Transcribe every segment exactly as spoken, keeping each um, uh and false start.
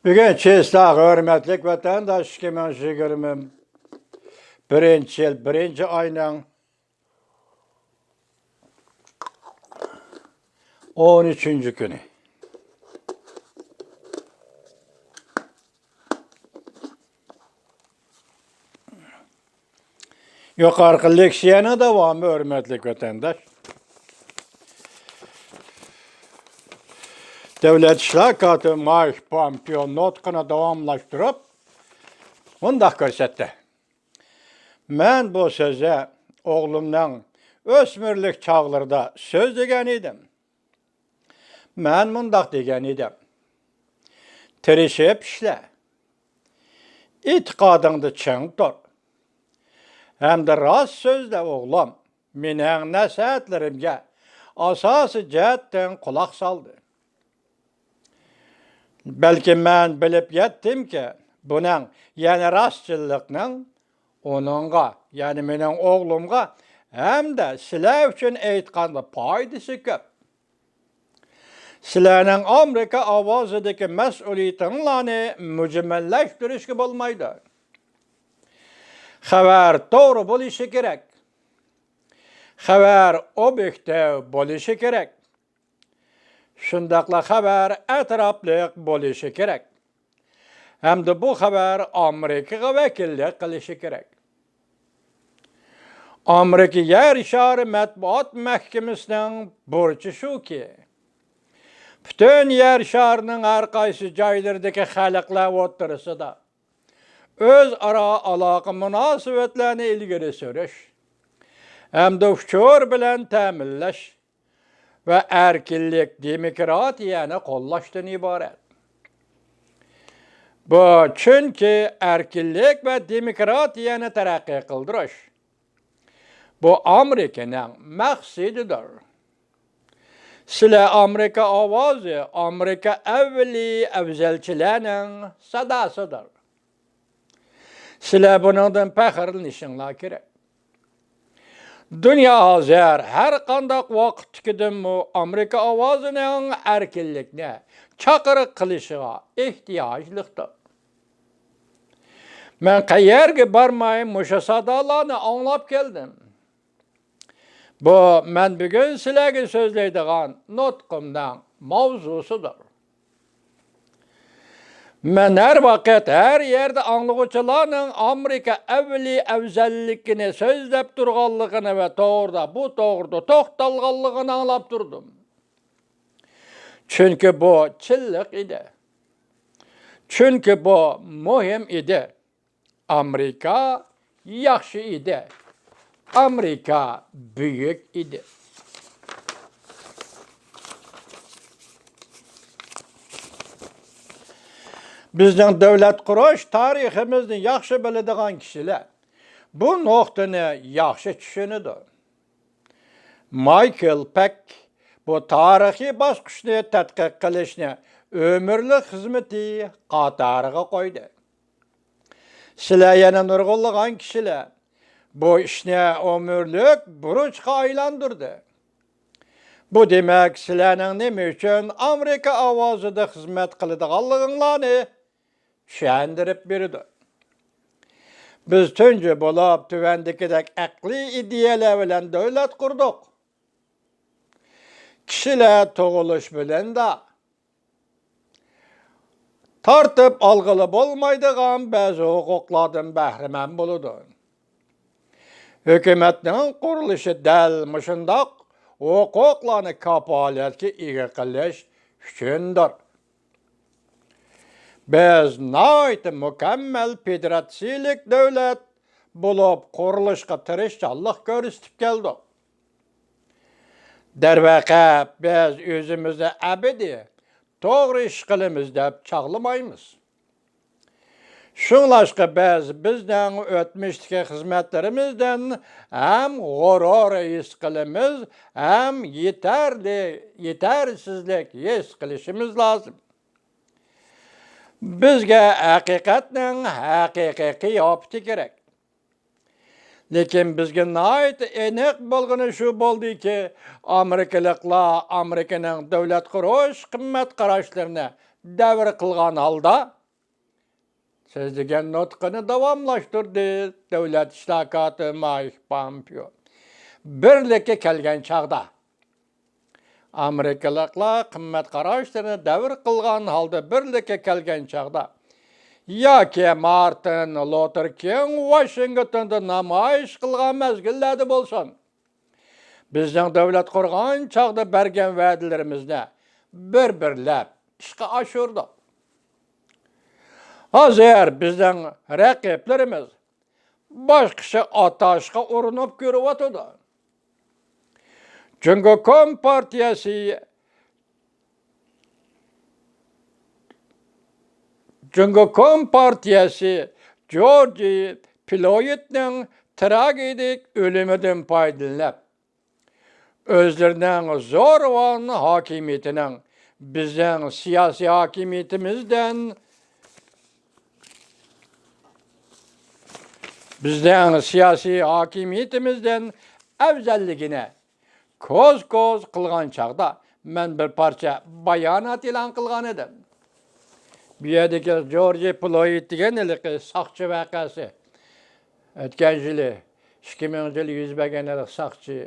بۈگۈن چېسلاق، ھۆرمەتلىك ۋەتەنداش، ئىككى مىڭ يىگىرمە بىرىنچى يىل بىرىنچى ئاينىڭ ئون ئۈچىنچى كۈنى. يۇقىرىقى لېكسىيەنىڭ داۋامى، ھۆرمەتلىك ۋەتەنداش. دۆلەت ئىشلار كاتىپى مايك پومپېئو نۇتقىنى داۋاملاشتۇرۇپ، مۇنداق كۆرسەتتى: مەن بۇ سۆزدە ئوغلۇمنىڭ ئۆسمۈرلۈك چاغلىرىدا سۆزلىگەن ئىدىم. مەن مۇنداق دېگەن ئىدىم: تىرىشىپ ئىشلە، ئېتىقادىڭدا چىڭ تۇر ھەمدە راست سۆزلە، ئوغلۇم. مېنىڭ نەسىھەتلىرىمگە ئاساسىي جەھەتتىن قۇلاق سالدى. بەلكى مەن بىلىپ يەتتىمكى، بۇنىڭ، يەنى راستچىللىقنىڭ ئۇنىڭغا، يەنى مېنىڭ ئوغلۇمغا ھەمدە سىلەر ئۈچۈن ئېيتقاندا پايدىسى كۆپ. سىلەرنىڭ ئامېرىكا ئاۋازىدىكى مەسئۇلىيىتىڭلارنى مۈجمەللەشتۈرۈشكە بولمايدۇ. خەۋەر توغرا بولۇشى كېرەك. خەۋەر ئوبيېكتىپ بولۇشى كېرەك. شۇنداقلا خەۋەر ئەتراپلىق بولۇشى كېرەك. ھەمدە بۇ خەۋەر ئامېرىكىغا ۋەكىللىك قىلىشى كېرەك. ئامېرىكا يەر شارى مەتبۇئات مەھكىمىسىنىڭ بۇرچى شۇكى، پۈتۈن يەر شارىنىڭ ھەر قايسى جايلىرىدىكى خەلقلەر ئوتتۇرىسىدا ئۆزئارا ئالاقە مۇناسىۋەتلەرنى ئىلگىرى سۈرۈش ھەمدە ئۇچۇر بىلەن تەمىنلەش ۋە ئەركىنلىك، دېموكراتىيەنى قوللاشتىن ئىبارەت. بۇ، چۈنكى ئەركىنلىك ۋە دېموكراتىيەنى تەرەققىي قىلدۇرۇش، بۇ ئامېرىكىنىڭ مەقسىتىدۇر. سىلەر ئامېرىكا ئاۋازى، ئامېرىكا ئەۋلى ئەۋزەلچىلەرنىڭ ساداسىدۇر. سىلەر بۇنىڭدىن پەخىرلىنىشىڭلار كېرەك. دۇنيا ھازىر ھەر قانداق ۋاقىتتىكىدىنمۇ ئامېرىكا ئاۋازىنىڭ ئەركىنلىكنى چاقىرىق قىلىشىغا ئېھتىياجلىقتۇر. مەن قەيەرگە بارماي مۇشۇ سادالارنى ئاڭلاپ كەلدىم. بۇ مەن بۈگۈن سىلەرگە سۆزلەيدىغان نۇتقۇمنىڭ ماۋزۇسىدۇر. مەن ھەر ۋاقىت، ھەر يەردە ئاڭلىغۇچىلارنىڭ ئامېرىكا ئەۋلى ئەۋزەللىكىنى سۆزلەپ تۇرغانلىقىنى ۋە توغرىدا، بۇ توغرىدا توختالغانلىقىنى ئاڭلاپ تۇردۇم. چۈنكى بۇ چىنلىق ئىدى. چۈنكى بۇ مۇھىم ئىدى. ئامېرىكا ياخشى ئىدى. ئامېرىكا بۈيۈك ئىدى. بىزنىڭ دۆلەت قۇرۇش تارىخىمىزنى ياخشى بىلىدىغان كىشىلەر بۇ نۇقتىنى ياخشى چۈشىنىدۇ. مايكل پەك بۇ تارىخىي باسقۇچنى تەتقىق قىلىشنى ئۆمۈرلۈك خىزمىتى قاتارىغا قويدى. سىلەر يەنە نۇرغۇنلىغان كىشىلەر بۇ ئىشنى ئۆمۈرلۈك بۇرچقا ئايلاندۇردى. بۇ دېمەك، سىلەرنىڭ نېمە ئۈچۈن ئامېرىكا ئاۋازىدا خىزمەت قىلىدىغانلىقىڭلارنى چۈشەندۈرۈپ بېرىدۇ. بىز تۇنجى بولۇپ تۆۋەندىكىدەك ئەقلىي ئىدىيەلەر بىلەن دۆلەت قۇردۇق. كىشىلەر تۇغۇلۇش بىلەنلا تارتىپ ئالغىلى بولمايدىغان بەزى ھوقۇقلاردىن بەھرىمەن بولىدۇ. ھۆكۈمەتنىڭ قۇرۇلۇشى دەل مۇشۇنداق ھوقۇقلارنى كاپالەتكە ئىگە قىلىش ئۈچۈندۇر. بىز ناھايىتى مۇكەممەل فېدېراتسىيىلىك دۆلەت بولۇپ قۇرۇلۇشقا تىرىشچانلىق كۆرسىتىپ كەلدۇق. دەرۋەقە، بىز ئۆزىمىزنى ئەبەدىي توغرا ئىش قىلىمىز دەپ چاغلىمايمىز. شۇڭلاشقا بىز بىزنىڭ ئۆتمۈشتىكى خىزمەتلىرىمىزدىن ھەم غۇرۇر ھېس قىلىمىز، ھەم يېتەرلىك، يېتەرسىزلىك ھېس قىلىشىمىز لازىم. بىزگە ھەقىقەتنىڭ ھەقىقىي قىياپىتى كېرەك. لېكىن بىزگە ناھايىتى ئېنىق بولغىنى شۇ بولدىكى، ئامېرىكىلىقلار ئامېرىكىنىڭ دۆلەت قۇرۇش قىممەت قاراشلىرىنى دەۋر قىلغان ھالدا، سۆزلىگەن نۇتقىنى داۋاملاشتۇردى. دۆلەت ئىشلار كاتىپى مايك پامپېئو بىرلىككە كەلگەن چاغدا، ئامېرىكىلىقلار قىممەت قاراشلىرىنى دەۋر قىلغان ھالدا بىرلىككە كەلگەن چاغدا ياكى مارتىن لۇتېر كىڭ ۋاشىنگتوندا نامايىش قىلغان مەزگىللەردە بولسۇن، بىزنىڭ دۆلەت قۇرغان چاغدا بەرگەن ۋەدىلىرىمىزنى بىر-بىرلەپ ئىشقا ئاشۇردۇق. ھازىر بىزنىڭ رەقىبلىرىمىز باشقىچە ئاتاشقا ئۇرۇنۇپ كۆرۈۋاتىدۇ. جۇڭگو كومپارتىيەسى، جۇڭگو كومپارتىيەسى جورجى پلويدنىڭ تراگېدىك ئۆلۈمىدىن پايدىلىنىپ، ئۆزلىرىنىڭ زورۋان ھاكىمىيىتىنىڭ بىزنىڭ سىياسىي ھاكىمىيىتىمىزدىن، بىزنىڭ سىياسىي ھاكىمىيىتىمىزدىن ئەۋزەللىكىنى كوز-كوز قىلغان چاغدا، مەن بىر پارچە بايانات ئېلان قىلغان ئىدىم. بۇ يەردىكى جورجى پلويد دېگەن ھېلىقى ساقچى ۋەقەسى، ئۆتكەن يىلى، ئىككى مىڭ يىل يۈز بەرگەن ھېلىقى ساقچى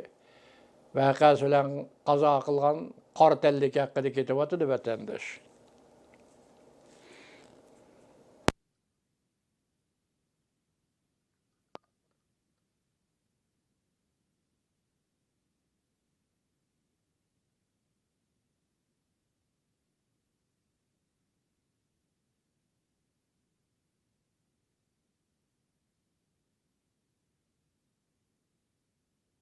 ۋەقەسى بىلەن قازا قىلغان قارا تەنلىك ھەققىدە كېتىۋاتىدۇ، ۋەتەنداش.